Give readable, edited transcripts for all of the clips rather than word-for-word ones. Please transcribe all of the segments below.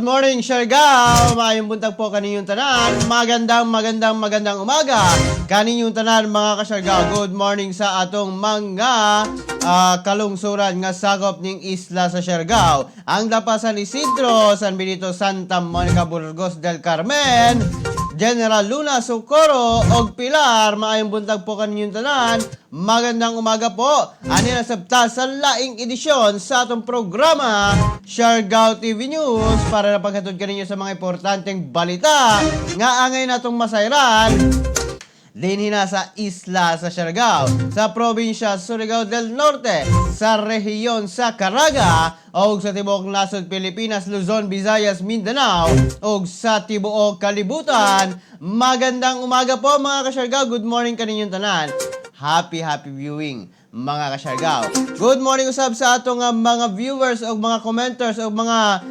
Good morning, Siargao! Maayong buntag po kaninyong tanan. Magandang, magandang, magandang umaga kaninyong tanan, mga kaSiargao. Good morning sa atong mga kalungsuran nga sakop ning isla sa Siargao. Ang Dapa, San Isidro, San Benito, Santa Monica, Burgos del Carmen, General Luna, Socorro, og Pilar. Maayong buntag po kaninyong tanan. Magandang umaga po. Ani na sabta sa laing edisyon sa atong programa, Siargao TV News, para na paghatod kaninyo sa mga importanteng balita nga angay natong masayran dinhi na sa isla sa Siargao, sa probinsya Surigao del Norte, sa rehiyon sa Caraga, o sa tibuok nasod Pilipinas, Luzon, Visayas, Mindanao, o sa tibuok kalibutan. Magandang umaga po, mga kaSiargao. Good morning kaninyong tanan. Happy, happy viewing, mga kaSiargao. Good morning usab sa atong mga viewers o mga commenters o mga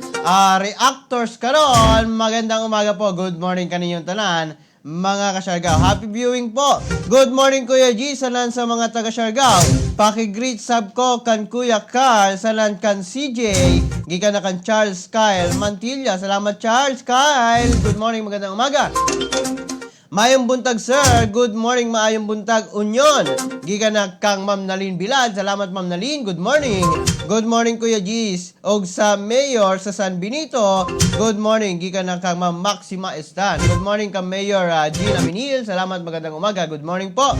reactors karon. Magandang umaga po. Good morning kaninyong tanan, mga kaSiargao. Happy viewing po. Good morning, Kuya G, sanan sa mga taga Siargao. Paki-greet sab ko kan Kuya Carl, sanan kan CJ, gikan na kan Charles Kyle Mantilla. Salamat, Charles Kyle. Good morning, magandang umaga. Maayong buntag, sir. Good morning, maayong buntag, Union. Gikan na kang Ma'am Nalin Bilad. Salamat, Ma'am Nalin. Good morning. Good morning, Kuya Gis. Og sa Mayor sa San Benito. Good morning. Gikan na kang Ma'am Maxima Estan. Good morning kang Mayor Gina Minil. Salamat, magandang umaga. Good morning po.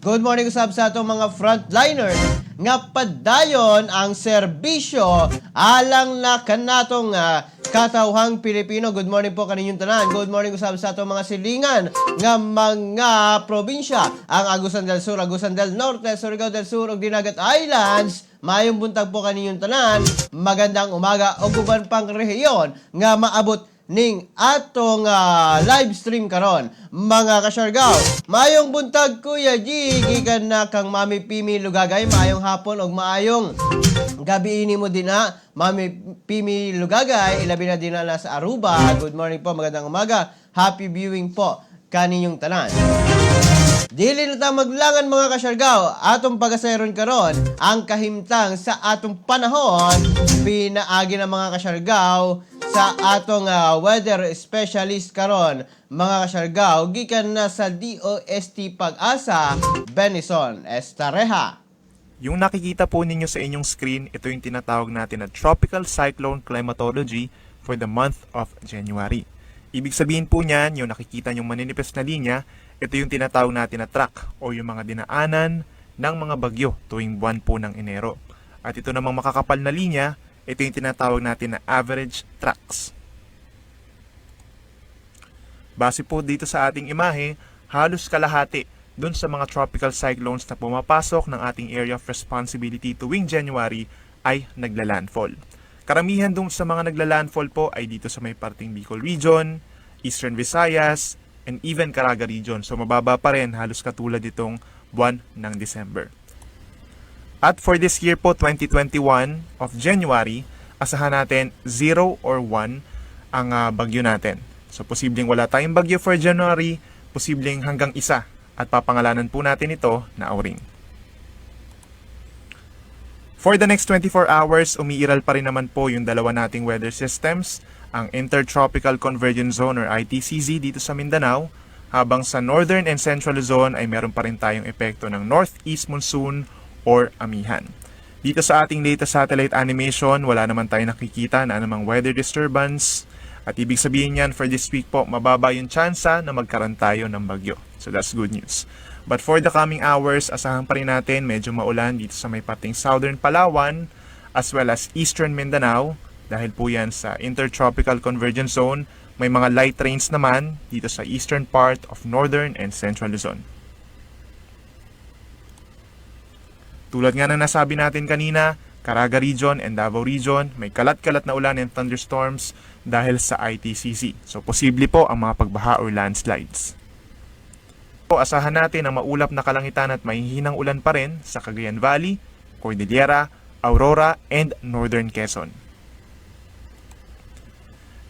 Good morning usab sa atong mga frontliners nga padayon ang serbisyo alang na kanatong katawhang Pilipino. Good morning po kaninyong tanan. Good morning usab sa atong mga silingan nga mga probinsya. Ang Agusan del Sur, Agusan del Norte, Surigao del Sur ug Dinagat Islands. Maayong buntag po kaninyong tanan. Magandang umaga ug uban pang rehiyon nga maabot ning atong live stream karon, mga kaSiargao. Maayong buntag, Kuya G, gikan na kang Mami Pimi Lugagay. Maayong hapon ug maayong gabi nimo dinha, Mami Pimi Lugagay, ilabi na dinha na sa Aruba. Good morning po, magandang umaga. Happy viewing po kaninyong tanan. Dili na ta maglangan, mga kaSiargao, atong pagasayron karon ang kahimtang sa atong panahon pinaagi ng mga kaSiargao sa atong weather specialist karon, mga kaSiargao, gikan na sa DOST PAGASA, Benison Estareja. Yung nakikita po ninyo sa inyong screen, ito yung tinatawag natin na Tropical Cyclone Climatology for the month of January. Ibig sabihin po niyan, yung nakikita nyong maninipis na linya, ito yung tinatawag natin na track o yung mga dinaanan ng mga bagyo tuwing buwan po ng Enero. At ito namang makakapal na linya, ito yung tinatawag natin na average tracks. Base po dito sa ating imahe, halos kalahati dun sa mga tropical cyclones na pumapasok ng ating area of responsibility tuwing January ay nagla-landfall. Karamihan dun sa mga nagla-landfall po ay dito sa may parteng Bicol Region, Eastern Visayas, and even Caraga Region. So mababa pa rin, halos katulad itong buwan ng December. At for this year po, 2021 of January, asahan natin 0 or 1 ang bagyo natin. So posibleng wala tayong bagyo for January, posibleng hanggang isa at papangalanan po natin ito na Auring. For the next 24 hours, umiiral pa rin naman po yung dalawa nating weather systems, ang Intertropical Convergence Zone or ITCZ dito sa Mindanao, habang sa Northern and Central Luzon ay meron pa rin tayong epekto ng Northeast Monsoon or Amihan. Dito sa ating latest satellite animation, wala naman tayong nakikita na anumang weather disturbance. At ibig sabihin yan, for this week po, mababa yung tsansa na magkaroon tayo ng bagyo. So that's good news. But for the coming hours, asahan pa rin natin medyo maulan dito sa may parteng southern Palawan as well as eastern Mindanao dahil po yan sa Intertropical Convergence Zone. May mga light rains naman dito sa eastern part of northern and central Luzon. Tulad nga ng nasabi natin kanina, Caraga Region and Davao Region, may kalat-kalat na ulan and thunderstorms dahil sa ITCZ. So, posible po ang mga pagbaha or landslides. Po, asahan natin ang maulap na kalangitan at mahihinang ulan pa rin sa Cagayan Valley, Cordillera, Aurora, and Northern Quezon.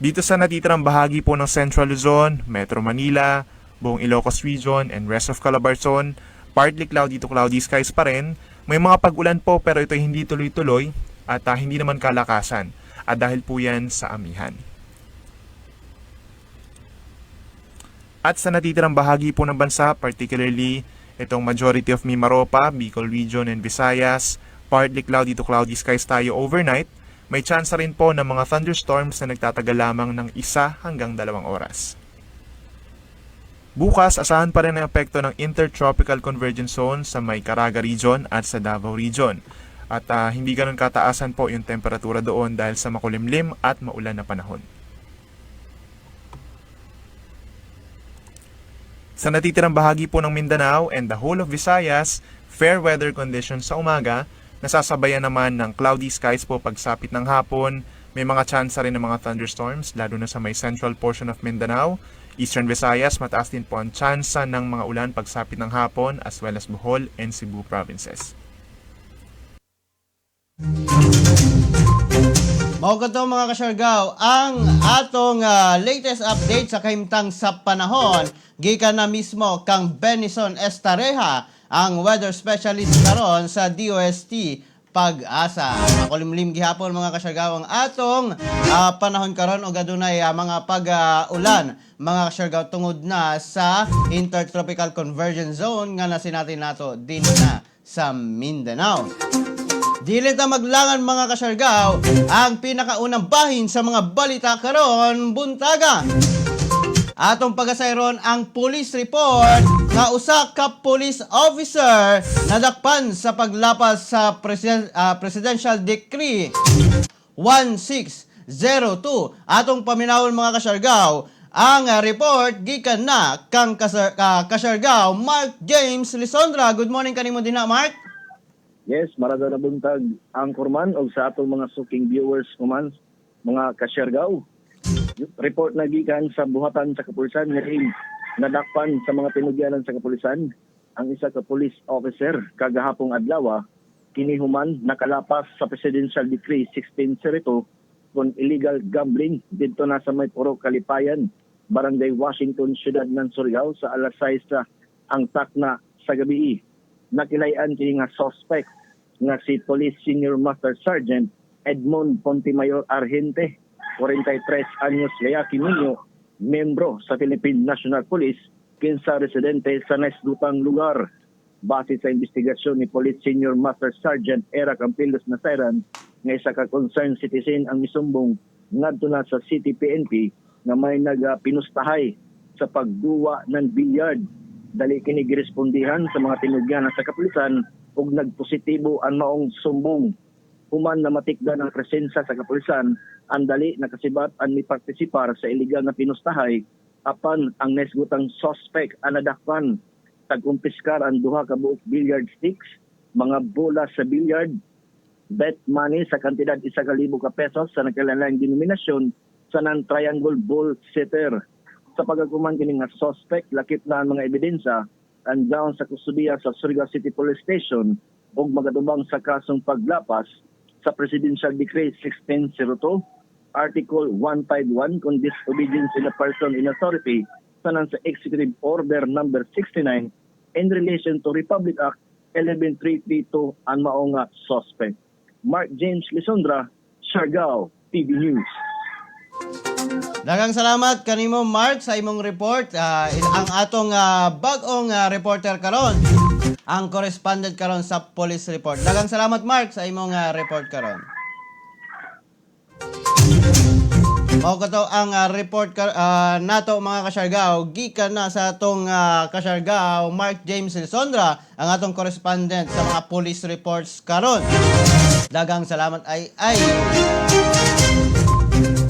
Dito sa natitirang bahagi po ng Central Luzon, Metro Manila, buong Ilocos Region, and rest of Calabarzon, partly cloudy to cloudy skies pa rin. May mga pag-ulan po pero ito hindi tuloy-tuloy at hindi naman kalakasan. At dahil po yan sa amihan. At sa natitirang bahagi po ng bansa, particularly itong majority of Mimaropa, Bicol Region and Visayas, partly cloudy to cloudy skies tayo overnight. May chance rin po ng mga thunderstorms na nagtatagal lamang ng 1 hanggang 2 oras. Bukas, asahan pa rin ang epekto ng Intertropical Convergence Zone sa may Caraga Region at sa Davao Region. At hindi ganun kataasan po yung temperatura doon dahil sa makulimlim at maulan na panahon. Sa natitirang bahagi po ng Mindanao and the whole of Visayas, fair weather conditions sa umaga, nasasabayan naman ng cloudy skies po pagsapit ng hapon. May mga chance rin ng mga thunderstorms, lalo na sa may central portion of Mindanao. Eastern Visayas, mataas din po ang tsansa ng mga ulan pagsapit ng hapon, as well as Bohol and Cebu provinces. Mao kato, mga kasyargaw, ang atong latest update sa kahimtang sa panahon gikan na mismo kang Benison Estareja, ang weather specialist karon sa DOST PAGASA. Makulimlim gihapon, mga kasyargaw, ang atong panahon karon ug adunay mga pag-ulan, mga kasyargaw, tungod na sa Intertropical Convergence Zone nga nasinati nato din na sa Mindanao. Dili ta maglangan, mga kasyargaw, ang pinakaunang bahin sa mga balita karon buntaga. Atong pagasayron ang police report nga usa ka police officer nadakpan sa paglapas sa Presidential Decree 1602. Atong paminawon, mga kasyargaw, ang report gikan na kang kasyargaw Mark James Lisondra. Good morning kanimo dinha, Mark. Yes, maraga na buntag, Anchorman, og sa atong mga suking viewers kuman, mga kasyargaw. Report na gikan sa buhatan sa kapulisan nga nadakpan sa mga tinugyanan sa kapulisan ang isa ka police officer kagahapong adlaw, kini human nakalapas sa Presidential Decree 1602 kon illegal gambling didto na sa may Purok Kalipayan, Barangay Washington, Siyudad ng Surigao sa alas 6 sa ang takna sa gabi. Nakilayan kini nga suspect nga si Police Senior Master Sergeant Edmond Pontemayor Argente, 43 anyos lalaki ninyo, membro sa Philippine National Police, kinsa residente sa naisdutang lugar. Base sa investigasyon ni Police Senior Master Sergeant Era Campilos Nasairan, nga isa ka concerned citizen ang misumbong ngadto na sa City PNP nga may nagapinustahay sa pagduwa ng billiard. Dali kini girespondihan sa mga tinugyan sa kapulisan ug nagpositibo ang maong sumbong. Human na matikdan ang presensya sa kapulisan, ang dali nakasibat ang mipartisipar sa illegal na pinustahay, apan ang nesgutang suspect ang nadakpan. Tag-umpiskar ang duha ka buok billiard sticks, mga bola sa billiard, bet money sa kantidad 1,000 ka pesos sa nagkalain denominasyon sa non-triangle ball setter. Sa pagkakuman kini nga suspect, lakip na ang mga ebidensya, and down sa kustudiya sa Surigao City Police Station ug magatubang sa kasong paglapas sa Presidential Decree 1602, Article 151 kon disobedience in a person in authority sanan sa Executive Order number 69 in relation to Republic Act 11332 ang maong nga suspect. Mark James Lisondra, Siargao TV News. Daghang salamat kanimo, Mark, sa imong report. Ang atong bag-ong reporter karon, ang correspondent karon sa police report. Daghang salamat, Mark, sa imong report karon. Mao kato ang report nato, mga kasyargaw, gikan na sa atong kasyargaw Mark James Lisondra, ang atong correspondent sa mga police reports karon. Daghang salamat ay ay.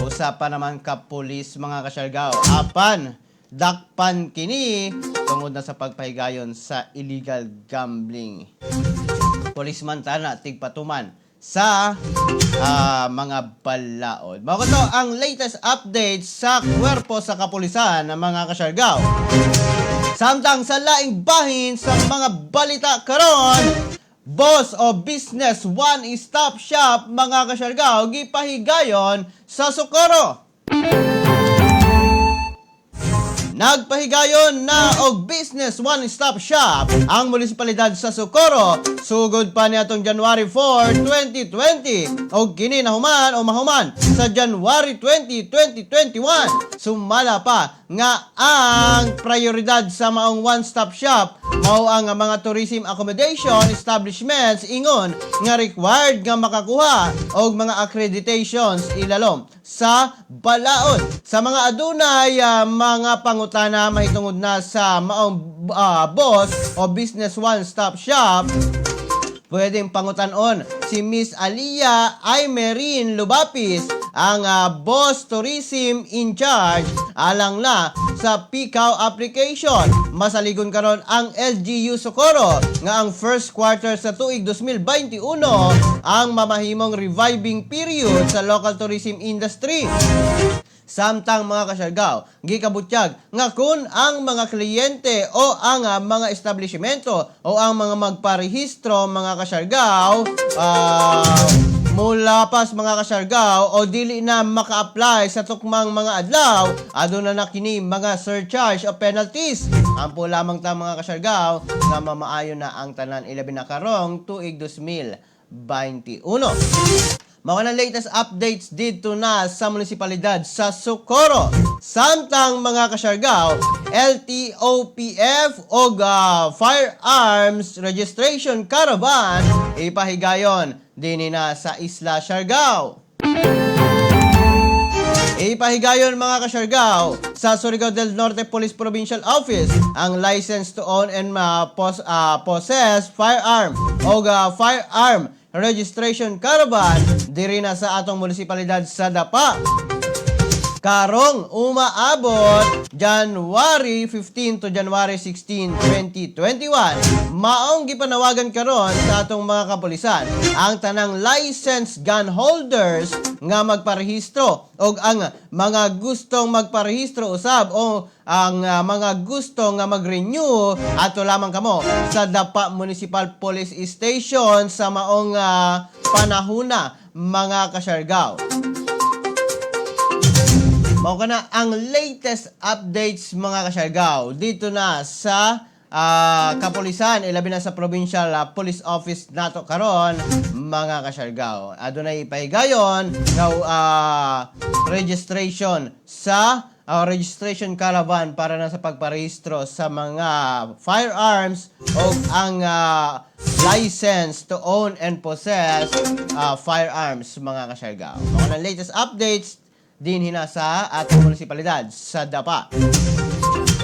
Usa pa naman ka pulis, mga kasyargaw. Apan, dakpan kini tungod na sa pagpahigayon sa illegal gambling. Policeman tana tigpatuman sa mga balaod. Mao to ang latest update sa kwerpo sa kapulisan ng mga kasyargaw. Samtang sa laing bahin sa mga balita karon, boss o business one-stop shop, mga kasyargaw, gipahigayon sa Socorro. Nagpahigayon na og business one-stop shop ang munisipalidad sa Socorro sugod pa niadtong January 4, 2020 og kini nahuman o mahuman sa January 20, 2021. Sumala pa nga ang prioridad sa maong one-stop shop mao ang mga tourism accommodation establishments, ingon nga required nga makakuha og mga accreditations ilalom sa balaod. Sa mga adunay mga pangutana mahitungod na sa maong boss o business one-stop shop, pwedeng pangutanon si Miss Aliyah Aymerin Lubapis, ang Boss Tourism in Charge, alang na sa PCAW application. Masaligon karon ang LGU Socorro nga ang first quarter sa tuig 2021 ang mamahimong reviving period sa local tourism industry. Samtang, mga kasyargaw, gikabutyag nga kung ang mga kliyente o ang mga establishmento o ang mga magparehistro, mga kasyargaw, mulapas, mga kasyargaw, o dili na maka-apply sa tukmang mga adlaw, aduna na kini mga surcharge o penalties. Ampo lamang ta, mga kasyargaw, nga mamaayo na ang tanan, ilabi na karong tuig 2021. Mao na latest updates dito na sa munisipalidad sa Socorro. Samtang, mga kasyargaw, LTOPF og Firearms Registration Caravan ipahigayon dinhi na sa Isla Siargao. Ipahigayon, mga kasyargaw, sa Surigao del Norte Police Provincial Office ang license to own and possess firearm o firearm registration caravan diri na sa atong munisipalidad sa Dapa. Karong umaabot January 15 to January 16, 2021. Maong gipanawagan karon sa atong mga kapulisan ang tanang licensed gun holders nga magparehistro og ang mga gustong magparehistro usab o ang mga gusto nga mag-renew, ato lamang kamo sa Dapa Municipal Police Station sa maong panahuna, mga kasyargaw. Mao kana ang latest updates, mga kasyargaw, dito na sa kapulisan, ilabi na sa Provincial Police Office nato karon, mga kasyargaw. Adunay ipahigayon nga registration sa registration caravan para na sa pagparehistro sa mga firearms o ang license to own and possess firearms, mga kasyargaw. Mao ang latest updates dinhi na sa atong munisipalidad sa Dapa.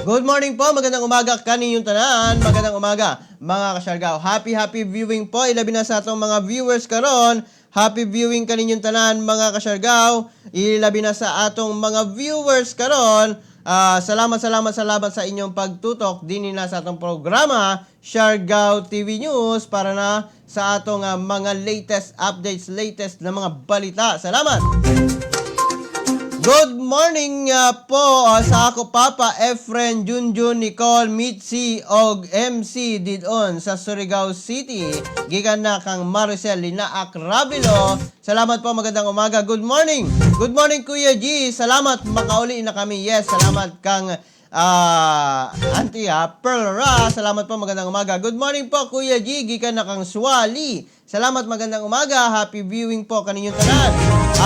Good morning po, magandang umaga kaninyong tanan, magandang umaga, mga kasyargaw. Happy happy viewing po, ilabi na sa atong mga viewers karon. Happy viewing kaninyong tanan, mga kasyargaw. Ilabi na sa atong mga viewers karon. Salamat, salamat, salamat sa inyong pagtutok dinhi na sa atong programa Siargao TV News para na sa atong mga latest updates, latest na mga balita. Salamat! Good morning po sa ako papa Efren, Junjun, Nicole, Mitzi og MC didon sa Surigao City. Gikan na kang Maricel Linaak Ravilo. Salamat po, magandang umaga. Good morning. Good morning, Kuya G. Salamat, makauli na kami. Yes, salamat kang Auntie Pearl Ra. Salamat po, magandang umaga. Good morning po, Kuya G. Gikan na kang Swali. Salamat, magandang umaga. Happy viewing po kaninyong tanan.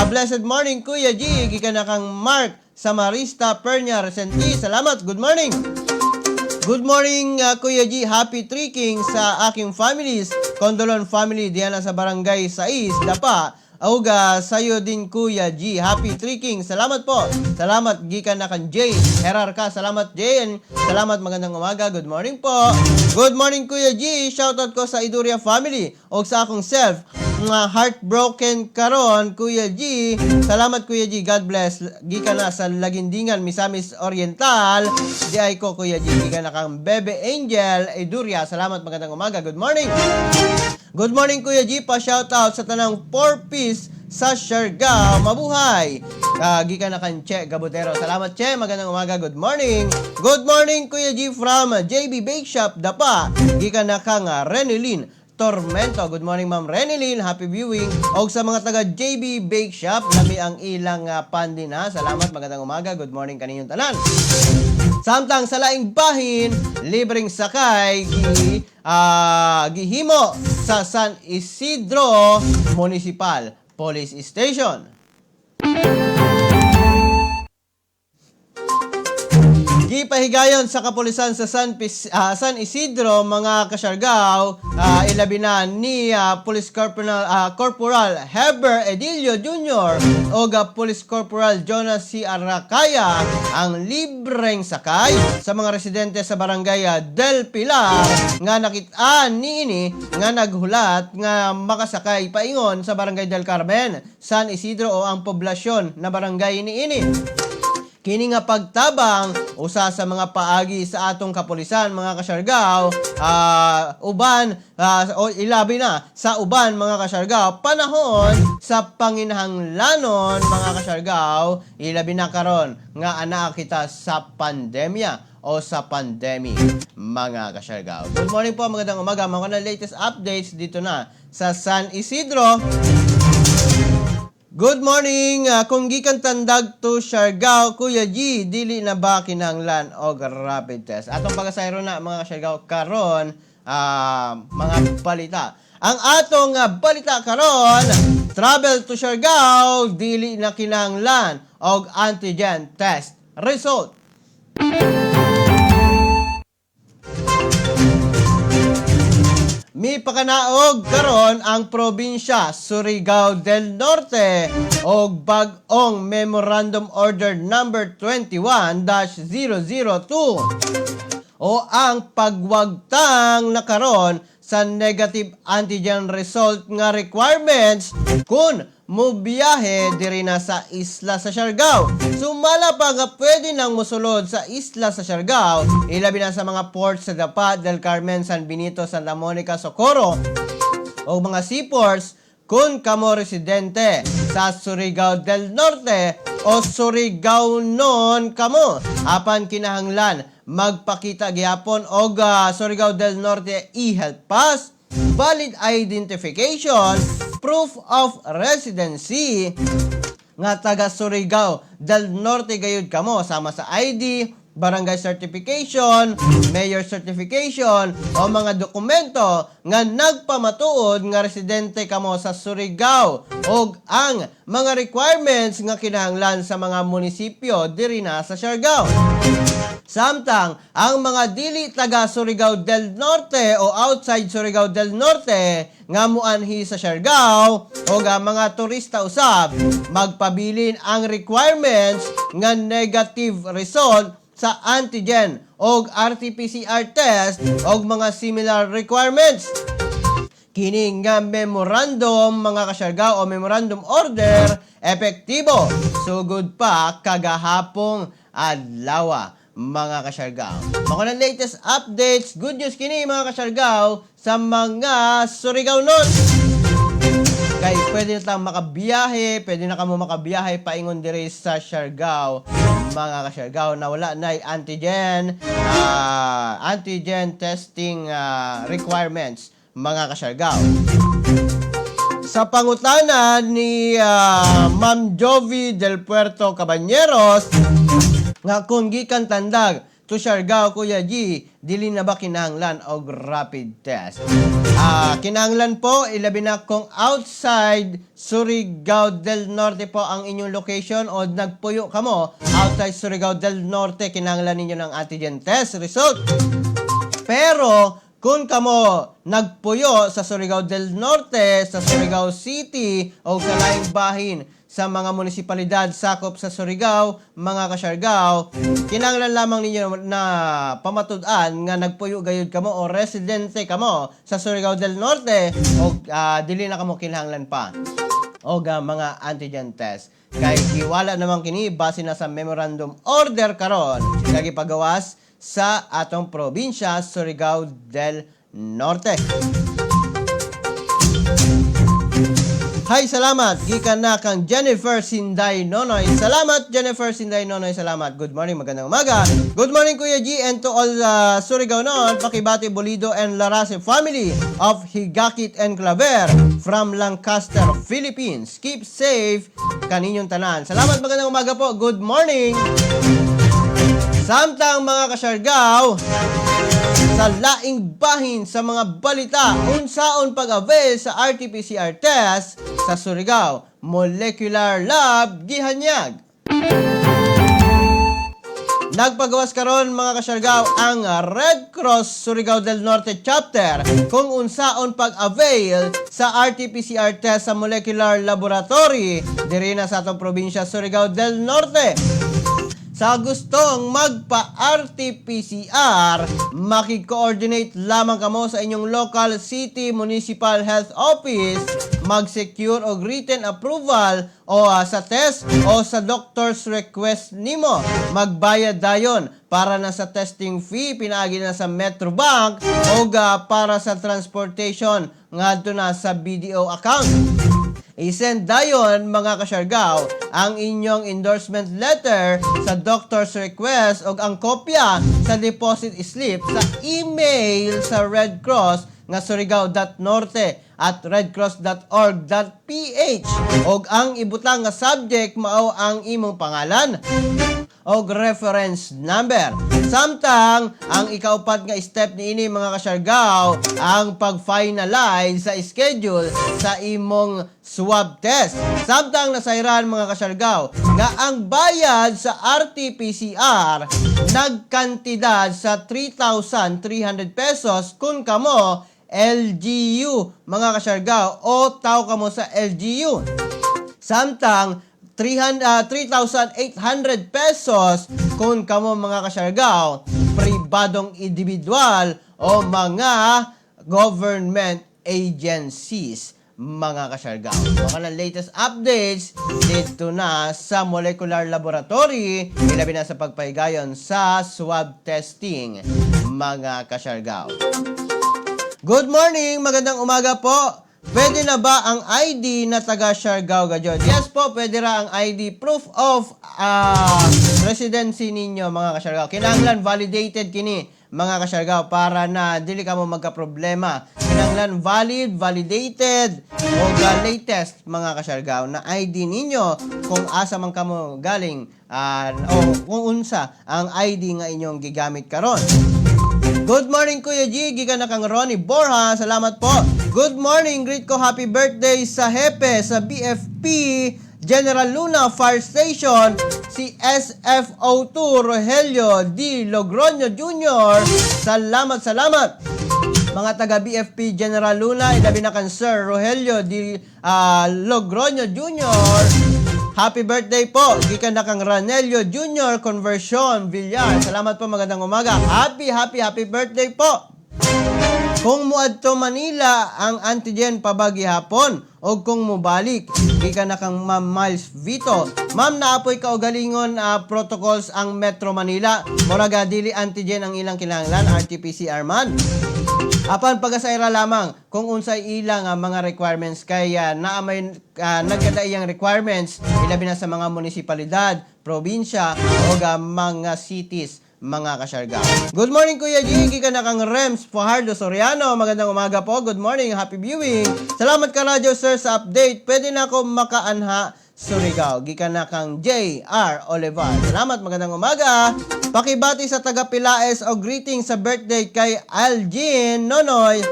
Blessed morning, Kuya G. Gikan na kang Mark Samarista Pernia Resenti. Salamat, good morning. Good morning, Kuya G. Happy trekking sa aking families. Condolon family diyan sa Barangay 6, Dapa. Auga, sayo din, Kuya G. Happy trekking. Salamat po. Salamat, gikan na kan Jane. Herarka, salamat, Jane. Salamat, magandang umaga. Good morning po. Good morning, Kuya G. Shoutout ko sa Iduria family o sa akong self. Mga heartbroken karon, Kuya G. Salamat, Kuya G. God bless. Gikan na sa Lagindingan, Misamis Oriental. Di ay ko, Kuya G. Gikan na kang Bebe Angel Iduria. Salamat, magandang umaga. Good morning. Good morning, Kuya G. Pa shoutout sa tanang 4-piece sa Siargao. Mabuhay! Gikan na kan Che Gabutero. Salamat, Che. Magandang umaga. Good morning. Good morning, Kuya G, from JB Bake Shop, Dapa. Gikan na kang Renilyn Tormento. Good morning, Ma'am Renilyn. Happy viewing. Og sa mga taga JB Bake Shop, lami ang ilang pandina. Salamat. Magandang umaga. Good morning kaninyong tanan. Samtang sa laing bahin, libreng sakay gihimo sa San Isidro Municipal Police Station. Gipahigayon sa kapulisan sa San Isidro, mga kasyargaw, ilabi na ni Police Corporal Heber Edilio Jr. o Police Corporal Jonas C. Aracaya ang libreng sakay sa mga residente sa barangay Del Pilar nga nakit-an niini nga naghulat nga makasakay paingon sa barangay Del Carmen, San Isidro o ang poblasyon na barangay niini. Kini nga pagtabang usa sa mga paagi sa atong kapulisan, mga kasyargaw, uban o ilabi na sa uban, mga kasyargaw, panahon sa panginahanglanon, mga kasyargaw, ilabi na karon nga anaa kita sa pandemya o sa pandemic, mga kasyargaw. Good morning po, magandang umaga. Mga na latest updates dito na sa San Isidro. Good morning! Kung gikan Tandag to Siargao, Kuya G, dili na ba kinahanglan og rapid test? Atong pagasayro na, mga Siargao, karon mga balita. Ang atong balita karon, travel to Siargao, dili na kinahanglan og antigen test result. Mi pakanaog karon ang probinsya Surigao del Norte og bag-ong Memorandum Order Number 21-002 o ang pagwagtang na karon sa negative antigen result nga requirements kung mubiyahe diri na sa isla sa Siargao. Sumala pa nga pwede nang musulod sa isla sa Siargao, ilabi na sa mga ports sa Dapa, Del Carmen, San Benito, Santa Monica, Socorro o mga seaports kung kamo residente sa Surigao del Norte o Surigao non kamo. Apan kinahanglan magpakita gihapon og Surigao del Norte e-health pass, valid identification, proof of residency nga taga Surigao del Norte gayud kamo sama sa ID, barangay certification, mayor certification o mga dokumento nga nagpamatuod nga residente kamo sa Surigao ug ang mga requirements nga kinahanglan sa mga munisipyo diri na sa Siargao. Samtang ang mga dili taga Surigao del Norte o outside Surigao del Norte nga muanhi sa Siargao o nga mga turista usab, magpabilin ang requirements nga negative result sa antigen o RT-PCR test o mga similar requirements. Kini nga memorandum, mga kasyargao, o memorandum order, epektibo sugod pa kagahapong adlaw, mga kasyargao. Mao nang latest updates, good news kini, mga kasyargao, sa mga Surigao nun. Kay pwede na tang makabiyahe, pwede na kamo makabiyahe paingon diri sa Siargao, mga kasyargao, na wala na antigen testing requirements, mga kasyargao. Sa pangutana ni Ma'am Jovi del Puerto Cabañeros nga kung gikan Tandag to Siargao, Kuya G, dili na ba kinahanglan og rapid test? Kinahanglan po, ilabi na kung outside Surigao del Norte po ang inyong location o nagpuyo kamo outside Surigao del Norte, kinahanglan ninyo ng antigen test result. Pero kung kamo nagpuyo sa Surigao del Norte, sa Surigao City o sa laing bahin sa mga munisipalidad sakop sa Surigao, mga kasyargao, kinahanglan lamang ninyo na pamatud-an nga nagpuyo gayud kamo o residente kamo sa Surigao del Norte o dili na kamo kinahanglan pa o mga antigen test. Kay giwala naman kini base na sa memorandum order karon nga gipagawas sa atong probinsya Surigao del Norte. Hi, salamat. Gikan na kang Jennifer Sinday Nonoy. Salamat, Jennifer Sinday Nonoy. Salamat. Good morning, magandang umaga. Good morning, Kuya G, and to all Surigao noon. Pakibati Bolido and Larase family of Higakit and Claver from Lancaster, Philippines. Keep safe kaninyong tanan. Salamat, magandang umaga po. Good morning. Samtang, mga kasyargaw, sa laing bahin sa mga balita, unsaon pag-avail sa RT-PCR test sa Surigao Molecular Lab gihanyag. Nagpagawas karon, mga kasyargaw, ang Red Cross Surigao del Norte Chapter kung unsaon pag-avail sa RT-PCR test sa Molecular Laboratory diri na sa atong probinsya Surigao del Norte. Sa gustong magpa-RT-PCR, makig-coordinate lamang kamo sa inyong local city municipal health office, mag-secure og written approval o sa test o sa doctor's request nimo. Magbayad dayon para na sa testing fee pinaagi na sa Metrobank o para sa transportation ngadto na sa BDO account. I-send dayon, mga kasyargaw, ang inyong endorsement letter sa doctor's request o ang kopya sa deposit slip sa email sa Red Cross nga surigao.norte@redcross.org.ph og ang ibutang nga subject mao ang imong pangalan og reference number. Samtang ang ikaupat nga step niini, mga kasyargaw, ang pag-finalize sa schedule sa imong swab test. Samtang nasayran, mga kasyargaw, nga ang bayad sa RT-PCR nagkantidad sa 3,300 pesos kung kamo LGU, mga kasyargaw, o tao kamo sa LGU. Samtang 300, 3,800 pesos kung kamo, mga kasyargaw, pribadong individual o mga government agencies, mga kasyargaw. So, kanang latest updates dito na sa Molecular Laboratory, ilabi na sa pagpahigayon sa swab testing, mga kasyargaw. Good morning! Magandang umaga po! Pwede na ba ang ID na taga Siargao gayod? Yes po, pwede ra ang ID, proof of residency ninyo, mga kasyargaw. Kinahanglan validated kini, mga kasyargaw, para na dili ka mo magka-problema. Kinahanglan valid, validated o latest, mga kasyargaw, na ID ninyo kung asa man kamo galing o kung unsa ang ID nga inyong gigamit karon. Good morning, Kuya G. Gikan na kang Ronnie Borja. Salamat po. Good morning. Greet ko happy birthday sa hepe sa BFP General Luna Fire Station, si SFO2 Rogelio D. Logroño Jr. Salamat, salamat. Mga taga BFP General Luna, ilabi na kan Sir Rogelio D. Logroño Jr. Happy birthday po. Gikan na kang Ranelio Jr. Conversion Villar. Salamat po, magandang umaga. Happy, happy, happy birthday po. Kung muadto Manila, ang antigen pa ba gihapon o kung mubalik? Gikan na kang Ma'am Miles Vito. Ma'am, naa poy kaugalingon protocols ang Metro Manila. Muraga dili antigen ang ilang kinahanglan, RT-PCR man. Apan pagasayra lamang kung unsay ilang mga requirements kay naa may nagkadaiyang requirements, ilabi na sa mga munisipalidad, probinsya o mga cities, mga kasyargaw. Good morning, Kuya G, gikan na kang Rems Fajardo Soriano. Magandang umaga po. Good morning, happy viewing. Salamat ka radyo sir sa update. Pwede na ako makaanha Surigao. Gikan na kang J.R. Olivar. Salamat, magandang umaga. Pakibati sa taga Pilaes o greeting sa birthday kay Algin Nonoy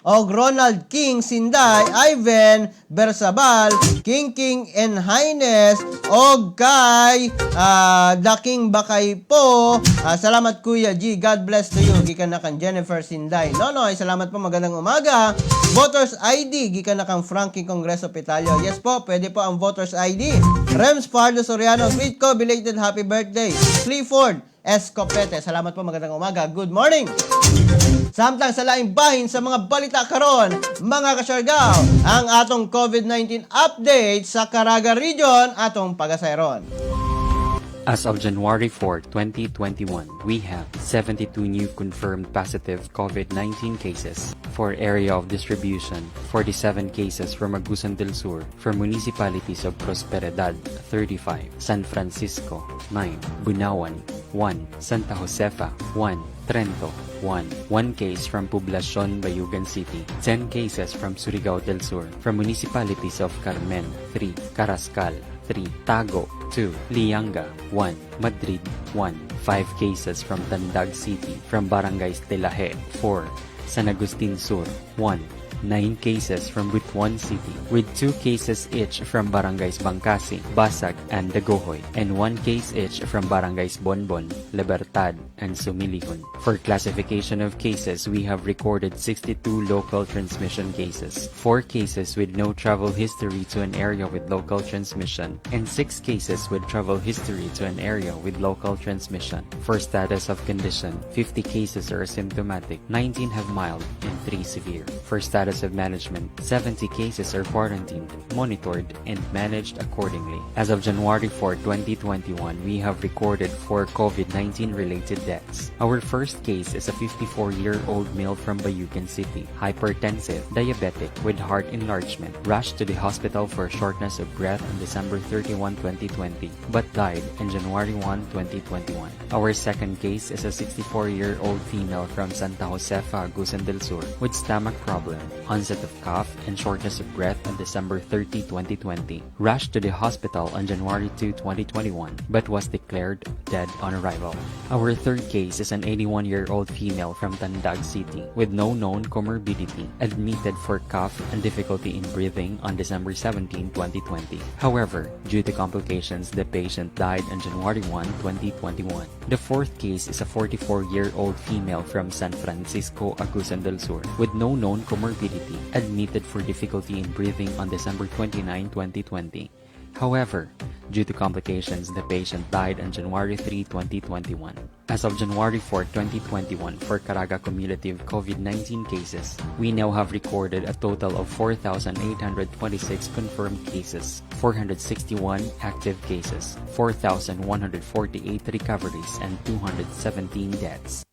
og Ronald King Sinday, Ivan Bersabal, King King and Highness, og kay Daking Bakay po. Salamat, Kuya G. God bless to you. Gikan na kang Jennifer Sinday. Nonoy, salamat po. Magandang umaga. Voters ID, gikan na kang Frankie Congreso Pitalio. Yes po, pwede po ang voters ID. Rems Fardo Soriano, greet ko, belated happy birthday. Clifford Escopete. Salamat po, magandang umaga. Good morning. Samtang sa laing bahin sa mga balita karon, mga kasyargaw, ang atong COVID-19 update sa Caraga Region atong pagasayron. As of January 4, 2021, we have 72 new confirmed positive COVID-19 cases. For area of distribution, 47 cases from Agusan del Sur, from municipalities of Prosperidad, 35, San Francisco, 9, Bunawan, 1, Santa Josefa, 1, Trento, 1, 1 case from Poblacion, Bayugan City, 10 cases from Surigao del Sur, from municipalities of Carmen, 3, Carrascal, 3, Tago 2, Lianga 1, Madrid 1, 5 cases from Tandag City from Barangays Telahe 4, San Agustin Sur 1, 9 cases from Butuan City, with 2 cases each from Barangays Bangkasi, Basag, and Dagohoy, and 1 case each from Barangays Bonbon, Libertad, and Sumilihon. For classification of cases, we have recorded 62 local transmission cases, 4 cases with no travel history to an area with local transmission, and 6 cases with travel history to an area with local transmission. For status of condition, 50 cases are asymptomatic, 19 have mild, and 3 severe. For status of management, 70 cases are quarantined, monitored, and managed accordingly. As of January 4, 2021, we have recorded 4 COVID-19 related deaths. Our first case is a 54-year-old male from Bayugan City, hypertensive, diabetic, with heart enlargement, rushed to the hospital for shortness of breath on December 31, 2020, but died on January 1, 2021. Our second case is a 64-year-old female from Santa Josefa, Agusan del Sur, with stomach problem, onset of cough, and shortness of breath on December 30, 2020. Rushed to the hospital on January 2, 2021, but was declared dead on arrival. Our third case is an 81-year-old female from Tandag City with no known comorbidity, admitted for cough and difficulty in breathing on December 17, 2020. However, due to complications, the patient died on January 1, 2021. The fourth case is a 44-year-old female from San Francisco, Agusan del Sur, with no known comorbidity, admitted for difficulty in breathing on December 29, 2020. However, due to complications, the patient died on January 3, 2021. As of January 4, 2021, for Caraga cumulative COVID-19 cases, we now have recorded a total of 4,826 confirmed cases, 461 active cases, 4,148 recoveries, and 217 deaths.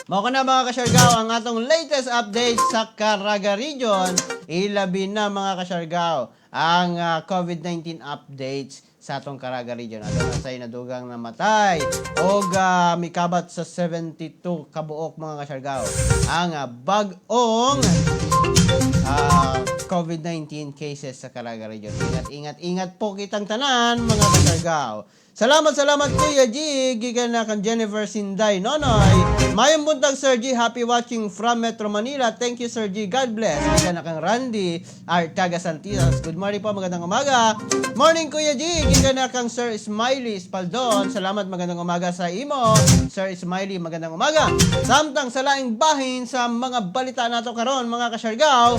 Mao kana, mga kasyargaw, ang atong latest update sa Caraga Region. Ilabi na, mga kasyargaw, ang COVID-19 updates sa atong Caraga Region. Ato na say nadugang namatay og mikabat sa 72 kabuok, mga kasyargaw, ang bag-ong COVID-19 cases sa Caraga Region. Ingat, ingat, ingat po kitang tanan, mga kasyargaw. Salamat, salamat, Kuya G. Gikan na kang Jennifer Sinday Nonoy. Mayong buntag, Sir G. Happy watching from Metro Manila. Thank you, Sir G. God bless. Gikan na kang Randy Artaga Santias. Good morning po. Magandang umaga. Morning, Kuya G. Gikan na kang Sir Smiley Espaldon. Salamat. Magandang umaga sa imo. Sir Smiley, magandang umaga. Samtang sa laing bahin sa mga balita nato karon, mga kasyargaw,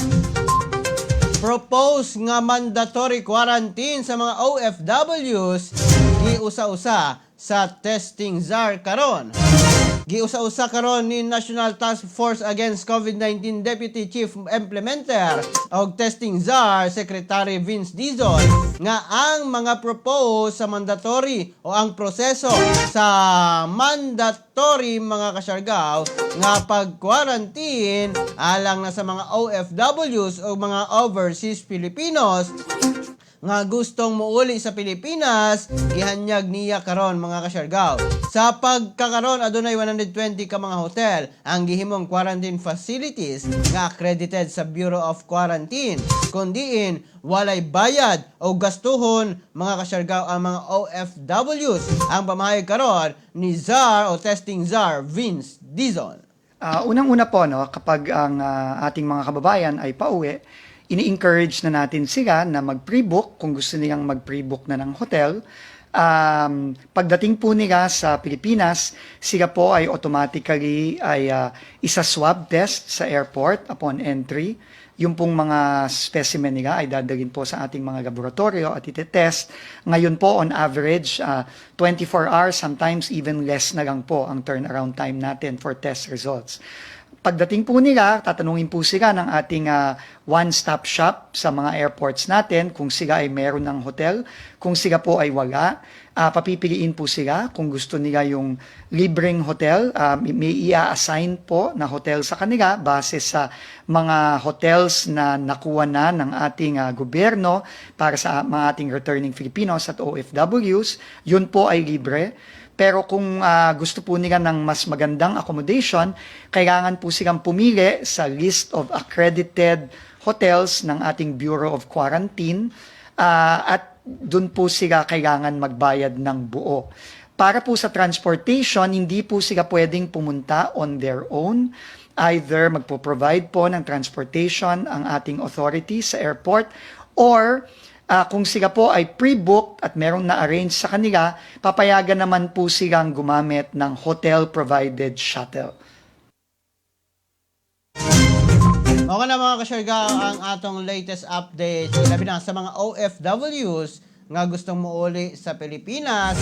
propose nga mandatory quarantine sa mga OFWs giusa-usa sa testing czar karon. Giusa-usa karon ni National Task Force Against COVID-19 Deputy Chief Implementer og Testing Czar Secretary Vince Dizon nga ang mga propose sa mandatory o ang proseso sa mandatory, mga kasyargaw, nga pag-quarantine alang na sa mga OFWs o mga overseas Filipinos nga gustong muuli sa Pilipinas, gihanyag niya karon, mga kasyargaw. Sa pagkakaron, adunay 120 ka mga hotel ang gihimong quarantine facilities nga accredited sa Bureau of Quarantine. Kun diin walay bayad o gastuhon, mga kasyargaw, ang mga OFWs. Ang pamahayag karon ni Czar o Testing Czar Vince Dizon. Unang-una po, no, kapag ang ating mga kababayan ay pauwi, ini-encourage na natin sila na mag-pre-book kung gusto nilang mag-pre-book na ng hotel. Pagdating po nila sa Pilipinas, sila po ay automatically ay isa-swab test sa airport upon entry. Yung pong mga specimen nila ay dadalhin po sa ating mga laboratorio at itetest. Ngayon po, on average, 24 hours, sometimes even less na lang po ang turnaround time natin for test results. Pagdating po nila, tatanungin po sila ng ating one-stop shop sa mga airports natin kung sila ay meron ng hotel. Kung sila po ay wala, papipiliin po sila kung gusto nila yung libreng hotel. May ia-assign po na hotel sa kanila base sa mga hotels na nakuha na ng ating gobyerno para sa mga ating returning Filipinos at OFWs. Yun po ay libre. Pero kung gusto po nila ng mas magandang accommodation, kailangan po silang pumili sa list of accredited hotels ng ating Bureau of Quarantine. At dun po sila kailangan magbayad ng buo. Para po sa transportation, hindi po sila pwedeng pumunta on their own. Either magpo-provide po ng transportation ang ating authority sa airport or kung sila po ay pre-booked at merong na-arrange sa kanila, papayagan naman po silang gumamit ng hotel-provided shuttle. Okay na, mga kasyargao, ang atong latest update labi na sa mga OFWs nga gustong muuli sa Pilipinas,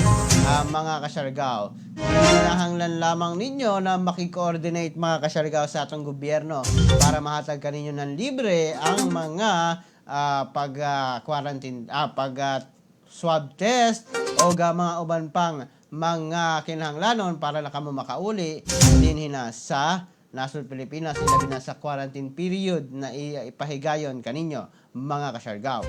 mga kasyargao. Kinahanglan lamang ninyo na makikoordinate, mga kasyargao, sa atong gobyerno para mahatag kaninyo ng libre ang mga pag quarantine, pag swab test o ga mga uban pang mga kinahanglanon para na kamo makauli dinhi na sa nasod Pilipinas, ilabi na sa quarantine period na ipahigayon kaninyo, mga kasyargao.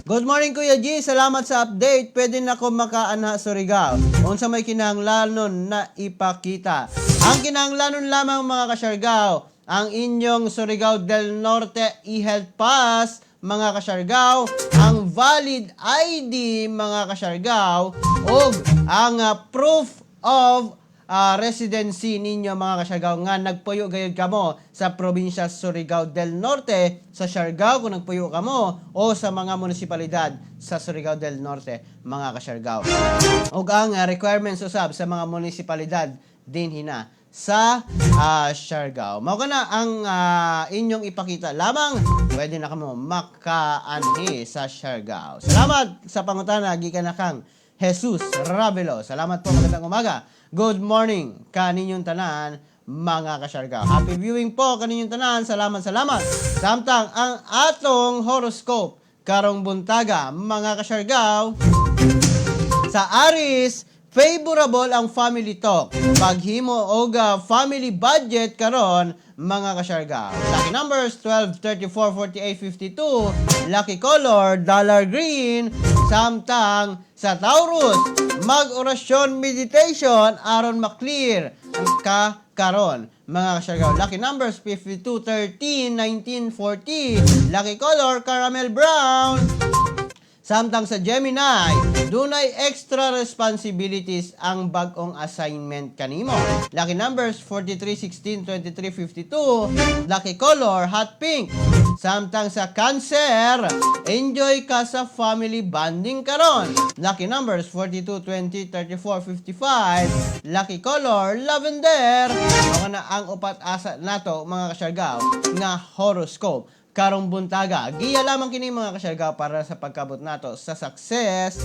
Good morning, Kuya G, salamat sa update. Pwede na ko makaanha Surigao. Unsa may kinahanglanon na ipakita? Ang kinahanglanon lamang, mga kasyargao, ang inyong Surigao del Norte e-Health Pass, mga kasyargao, ang valid ID, mga kasyargao, ug ang proof of residency ninyo, mga kasyargao, nga nagpuyo gayud kamo sa probinsya Surigao del Norte, sa Siargao kung nagpuyo kamo o sa mga munisipalidad sa Surigao del Norte, mga kasyargao. Ug ang requirements usab sa mga munisipalidad dinhi na sa Siargao. Mao kana ang inyong ipakita lamang, pwede na kamo makaanhi sa Siargao. Salamat sa pangutana gikan na kang Jesus Ravelo. Salamat po, magandang umaga. Good morning kaninyong tanan, mga kasyargao. Happy viewing po kaninyong tanan. Salamat, salamat. Samtang ang atong horoscope karong buntaga, mga kasyargao. Sa Aries, favorable ang family talk. Paghimo og family budget karon, mga kasyargao. Lucky numbers 12, 34, 48, 52. Lucky color dollar green. Samtang sa Taurus, mag-orasyon, meditation aron maklear ang ka karon, mga kasyargao. Lucky numbers 52, 13, 19, 40. Lucky color caramel brown. Samtang sa Gemini, dunay extra responsibilities ang bag-ong assignment kanimo. Lucky numbers 43, 16, 23, 52. Lucky color hot pink. Samtang sa Cancer, enjoy ka sa family bonding karon. Lucky numbers 42, 20, 34, 55. Lucky color lavender. Mao na ang upat asa nato, mga kasyargao, nga horoscope karong buntaga. Giya lamang kini, mga kasyargao, para sa pagkabot nato sa success.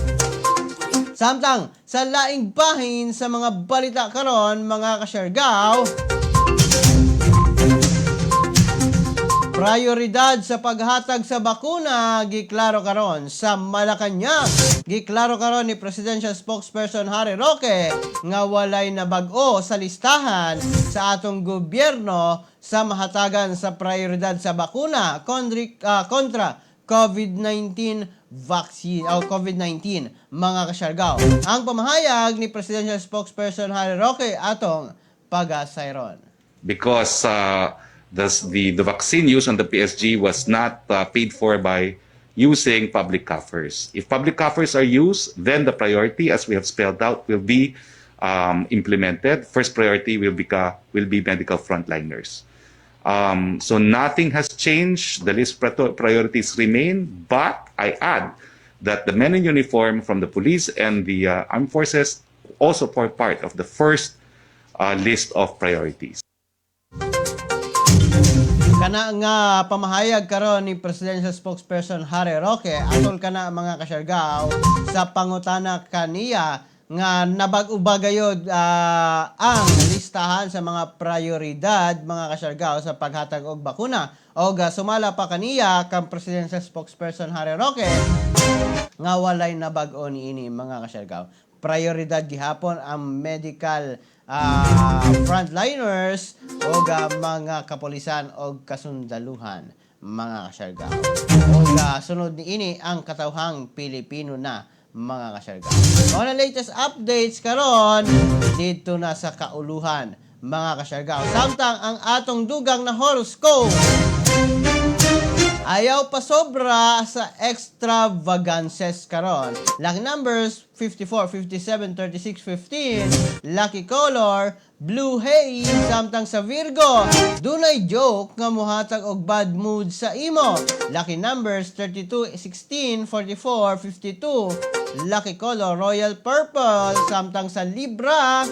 Samtang sa laing bahin sa mga balita karon, mga kasyargao, prioridad sa paghatag sa bakuna giklaro karon sa Malacañang. Giklaro karon ni Presidential Spokesperson Harry Roque nga walay nabag-o sa listahan sa atong gobyerno sa mahatagan sa prioridad sa bakuna kontra COVID-19 vaccine o COVID-19, mga kasyargao. Ang pamahayag ni Presidential Spokesperson Harry Roque atong pagasayron. Because the vaccine used on the PSG was not paid for by using public coffers. If public coffers are used, then the priority, as we have spelled out, will be implemented. First priority will be medical frontliners. So nothing has changed. The list priorities remain, but I add that the men in uniform from the police and the armed forces also form part of the first list of priorities. Kana nga pamahayag karon ni Presidential Spokesperson Harry Roque atol kana, mga kasyargao, sa pangutana kaniya nga nabag-o ba gayod ang listahan sa mga prioridad, mga kasyargao, sa paghatag og bakuna, og sumala pa kaniya kang Presidential Spokesperson Harry Roque nga walay nabag-o niini, mga kasyargao. Prioridad gihapon ang medical frontliners o mga kapolisan o kasundaluhan, mga kasyargao. O sunod niini ang katawhang Pilipino na, mga kasyargao. Mao na latest updates karon dito na sa kauluhan, mga kasyargao. Samtang ang atong dugang na horoscope ay Ayaw pa sobra sa extravagances karon. Lucky numbers 54, 57, 36, 15. Lucky color blue haze. Samtang sa Virgo, dunay joke nga muhatag og bad mood sa imo. Lucky numbers 32, 16, 44, 52. Lucky color royal purple. Samtang sa Libra,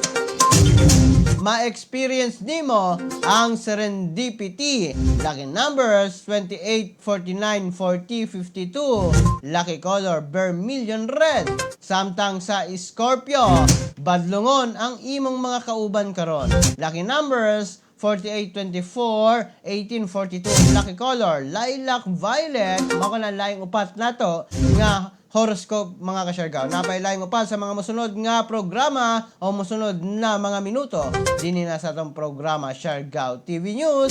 ma-experience nimo ang serendipity. Lucky numbers 28, 49, 40, 52. Lucky color vermilion red. Samtang sa Scorpio, badlungon ang imong mga kauban karon. Lucky numbers 48, 24, 18, 42. Lucky color lilac violet. Mao na laing upat nato nga horoscope, mga kasyargaw. Napay laing upat sa mga musunod nga programa o musunod na mga minuto dinhi na sa atong programa Siargao TV News.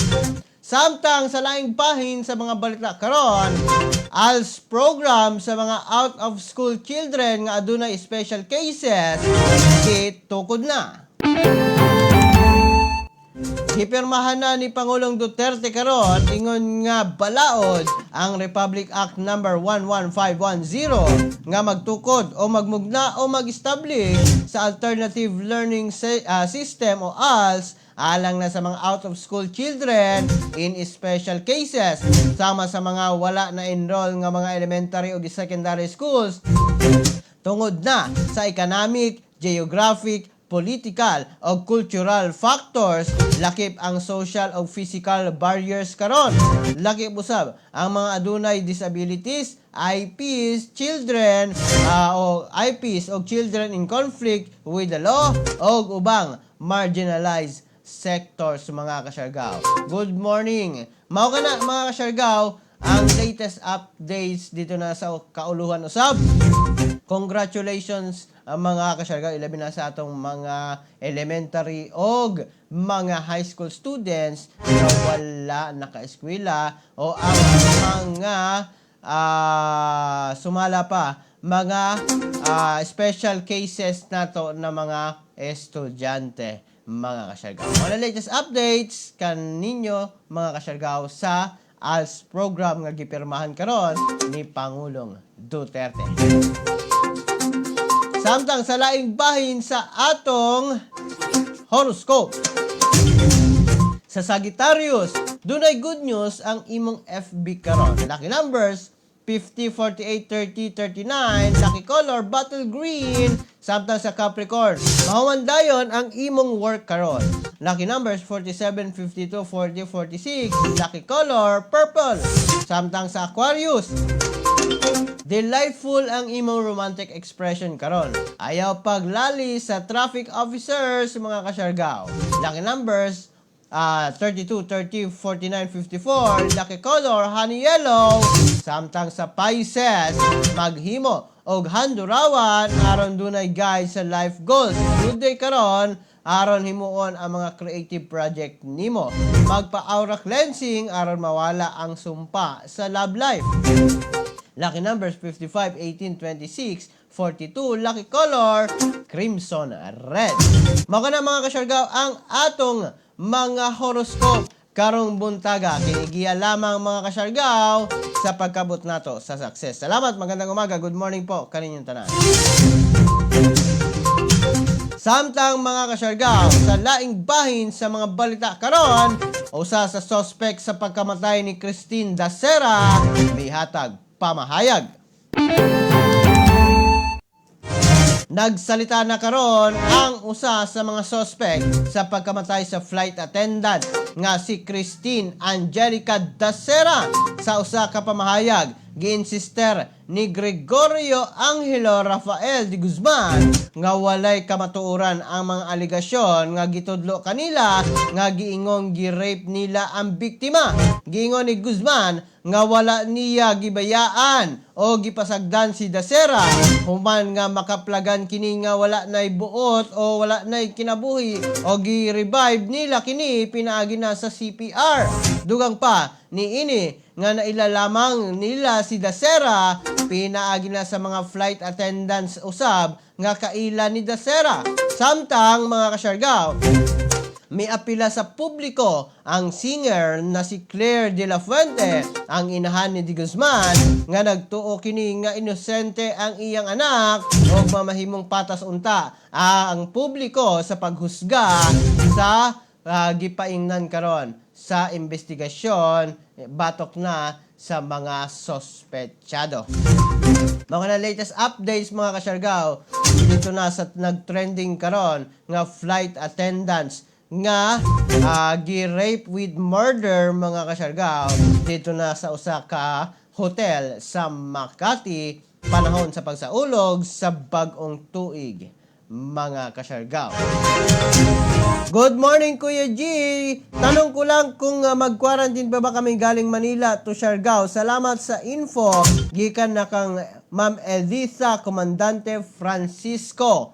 Samtang sa laing bahin sa mga balita karon, ALS program sa mga out of school children nga adunay special cases gitukod na. Gipirmahan na ni Pangulong Duterte karon ingon nga balaod ang Republic Act Number 11510 nga magtukod o magmugna o mag-establish sa Alternative Learning System o ALS alang na sa mga out of school children in special cases, sama sa mga wala na enroll nga mga elementary o secondary schools tungod na sa economic, geographic, political o cultural factors, lakip ang social o physical barriers karon. Lakip usab ang mga adunay disabilities, IPs, children o IPs o children in conflict with the law o ubang marginalized sectors, mga kasyargaw. Good morning. Mao kana, mga kasyargaw, ang latest updates dito na sa kauluhan usab. Congratulations ang mga kasyargaw, ilabi na sa atong mga elementary og mga high school students na wala nakaeskwela o ang mga sumala pa mga special cases nato na mga estudyante, mga kasyargaw. Mga latest updates kaninyo, mga kasyargaw, sa ALS program nga gipirmahan karon ni Pangulong Duterte. Samtang sa laing bahin sa atong horoscope. Sa Sagittarius, dunay good news ang imong FB karon. Lucky numbers 50, 48, 30, 39. Lucky color, bottle green. Samtang sa Capricorn, mahuman dayon ang imong work karon. Lucky numbers 47, 52, 40, 46. Lucky color, purple. Samtang sa Aquarius, delightful ang imong romantic expression karon. Ayaw paglali sa traffic officers, mga kasyargaw. Lucky numbers 32, 30, 49, 54. Lucky color, honey yellow. Samtang sa Pisces, maghimo og handurawan aron dunay guide sa life goals. Good day karon aron himuon ang mga creative project nimo. Magpa-aura cleansing aron mawala ang sumpa sa love life. Lucky numbers 55, 18, 26, 42. Lucky color, crimson red. Mao na, mga kasyargaw, ang atong mga horoscope karong buntaga. Kinigiya lamang, mga kasyargaw, sa pagkabot nato sa success. Salamat, magandang umaga. Good morning po kaninyong tanan. Samtang, mga kasyargaw, sa laing bahin sa mga balita karon, usa sa suspect sa pagkamatay ni Christine Dacera mihatag pamahayag. Nagsalita na karon ang usa sa mga suspect sa pagkamatay sa flight attendant nga si Christine Angelica Dacera. Sa usa ka pamahayag, giinsister ni Gregorio Angelo Rafael de Guzman nga walay kamatuoran ang mga alegasyon nga gitudlo kanila nga giingong gi-rape nila ang biktima. Giingon ni Guzman nga wala niya gibayaan o gipasagdan si Dacera human nga makaplagan kini nga wala nay buot o wala nay kinabuhi o gi-revive nila kini pinaagi na sa CPR. Dugang pa ni ini nga naila lamang nila si Dacera pinaagi na sa mga flight attendants usab nga kaila ni Dacera. Samtang, mga kasyargaw, Miapila sa publiko ang singer na si Claire De La Fuente, ang inahan ni De Guzman, nga nagtuo kini nga inosente ang iyang anak ug mamahimong patas unta ang publiko sa paghusga sa gipaingnan karon sa investigasyon batok na sa mga sospechado. Mga na latest updates, mga kasyargaw, dito na sa nag-trending karon nga flight attendants nga gi-rape with murder, mga kasyargaw, dito na sa usa ka hotel sa Makati panahon sa pagsaulog sa bag-ong tuig, mga kasyargaw. Good morning, Kuya G. Tanong ko lang kung mag-quarantine pa ba kami galing Manila to Siargao. Salamat sa info. Gikan na kang Ma'am Elisa Comandante Francisco.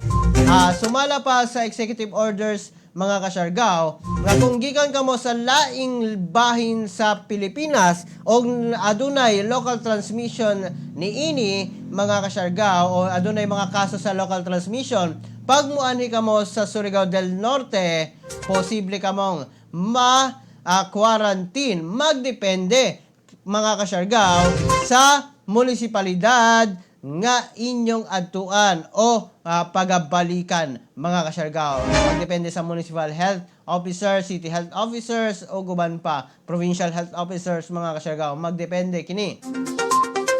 Sumala pa sa executive orders, mga kasyargao, nga kung gikan kamo sa laing bahin sa Pilipinas o adunay local transmission niini, mga kasyargao, o adunay mga kaso sa local transmission, pag muanhi kamo sa Surigao del Norte, posible kamong ma-quarantine. Magdepende, mga kasyargao, sa munisipalidad nga inyong adtuan o pagabalikan, mga kasyargao. Magdepende sa municipal health officer, city health officers o guban pa, provincial health officers, mga kasyargao. Magdepende kini.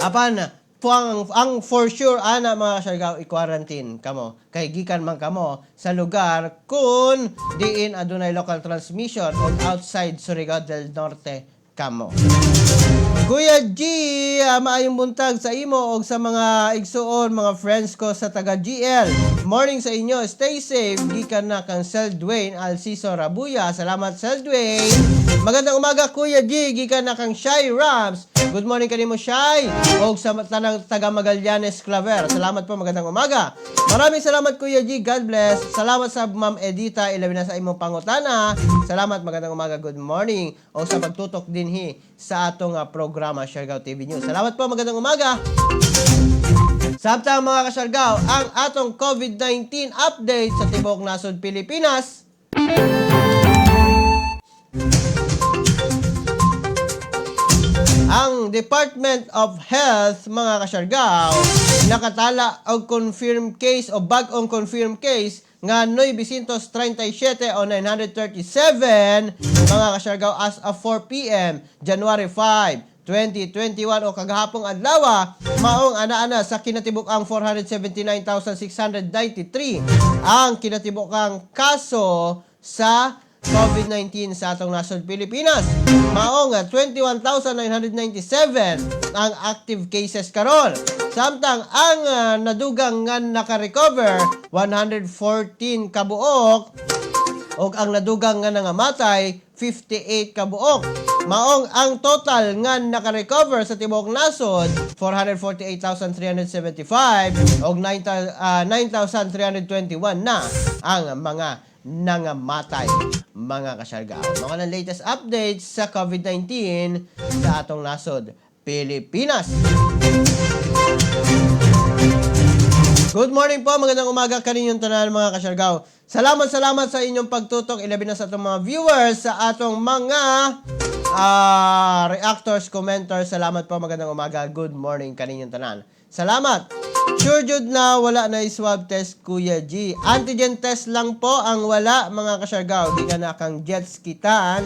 Apan ang for sure ana, mga kasyargao, i-quarantine kamo kay gikan man kamo sa lugar kung diin adunay local transmission o outside Surigao del Norte kamo. Kuya G, maayong buntag sa imo og sa mga igsuon, mga friends ko sa taga GL. Morning sa inyo, stay safe. Gikan na kang Sel Dwayne Alciso Rabuya. Salamat, Sel Dwayne. Magandang umaga, Kuya G, gikan na kang Shy Rams. Good morning kanimo, Shy. Og sa tanang taga Magallanes Claver. Salamat po, magandang umaga. Maraming salamat, Kuya G. God bless. Salamat sa Ma'am Edita, ilabi na sa imong pangutana. Salamat, magandang umaga, good morning. O sa pagtutok dinhi sa atong programa Siargao TV News. Salamat po, magandang umaga. Samtang, mga kasyargao, ang atong COVID-19 update sa tibuok nasod Pilipinas. Ang Department of Health, mga kasyargao, nakatala og confirmed case o bag-ong confirmed case nga 937 o 937, mga kasyargao, as of 4 p.m. January 5, 2021 o kagahapong adlaw, maong ana-ana sa kinatibuk-ang 479,693 ang kinatibuk-ang kaso sa COVID-19 sa atong nasod Pilipinas. Maong 21,997 ang active cases karon. Samtang ang nadugang nga naka-recover, 114 kabuok ug ang nadugang nga nangamatay, 58 kabuok. Maong ang total nga naka-recover sa tibuok nasod, 448,375 ug 9,321 na ang mga nangamatay, mga kasyargao. Mga ng latest updates sa COVID-19 sa atong nasod Pilipinas. Good morning po, magandang umaga kaninyong tanan, mga kasyargao. Salamat, salamat sa inyong pagtutok, ilabi na sa atong mga viewers, sa atong mga reactors, commenters. Salamat po, magandang umaga. Good morning kaninyong tanan. Salamat. Sure jud na wala na swab test, Kuya G. Antigen test lang po ang wala, mga kasyargao. Di ka na kang jets kitaan.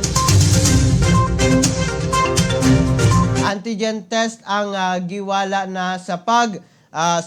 Antigen test ang giwala na sa pag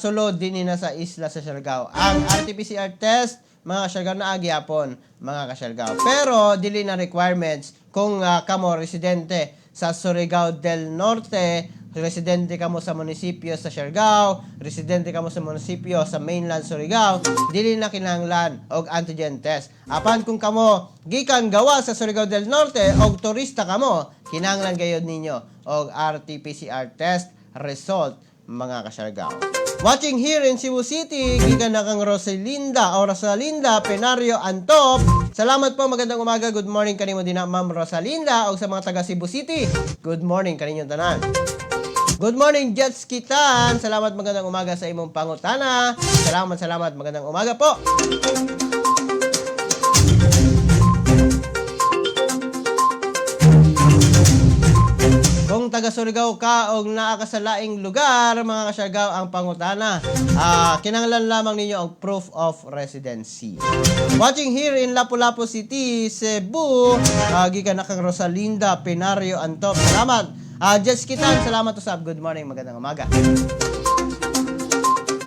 sulod din na sa isla sa Siargao. Ang RT-PCR test, mga kasyargao, naa gihapon, mga kasyargao. Pero dili na requirements kung kamo residente sa Surigao del Norte, residente kamo sa munisipyo sa Siargao, residente kamo sa munisipyo sa mainland Surigao, dili na kinahanglan og antigen test. Apan kung kamo gikan gawa sa Surigao del Norte og turista kamo, kinahanglan gayod ninyo og RT-PCR test result, mga kasyargao. Watching here in Cebu City, gikan na kang Rosalinda o Rosalinda Penario Antop. Salamat po, magandang umaga. Good morning kanimo din na, Ma'am Rosalinda, o sa mga taga Cebu City. Good morning kaninyong tanan. Good morning, Jets Kitan. Salamat, magandang umaga sa imong pangutana. Salamat, salamat. Magandang umaga po. Kung taga Surigao ka o naa ka sa laing lugar, mga kasyargaw, ang pangutana, kinahanglan lamang ninyo ang proof of residency. Watching here in Lapu-Lapu City, Cebu, gikan na kang Rosalinda Penario Antop. Salamat. Jess Kitan, salamat usab. Good morning, magandang umaga.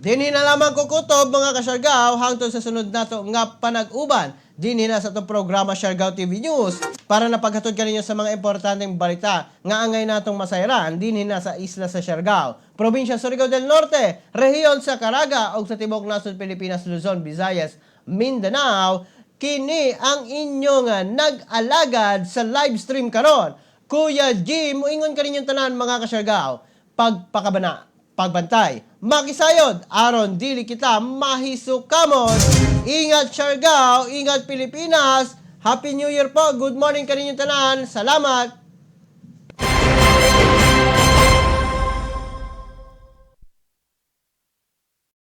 Dinhi na lamang kukutob, mga kasyargaw, hangtod sa sunod nato nga panag-uban dinhi na sa atong programa Siargao TV News para napaghatod kaninyo sa mga importanteng balita nga angay natong masayran dinhi na sa isla sa Siargao, probinsya Surigao del Norte, rehiyon sa Caraga ug sa tibuok nasod Pilipinas, Luzon, Visayas, Mindanao. Kini ang inyong nag-alagad sa live stream karon, Kuya Jim, muingon kaninyong tanan, mga kasyargao, pagpakabana, pagbantay, makisayod, aron dili kita mahisukamot. Ingat Siargao, ingat Pilipinas. Happy New Year po. Good morning kaninyong tanan. Salamat.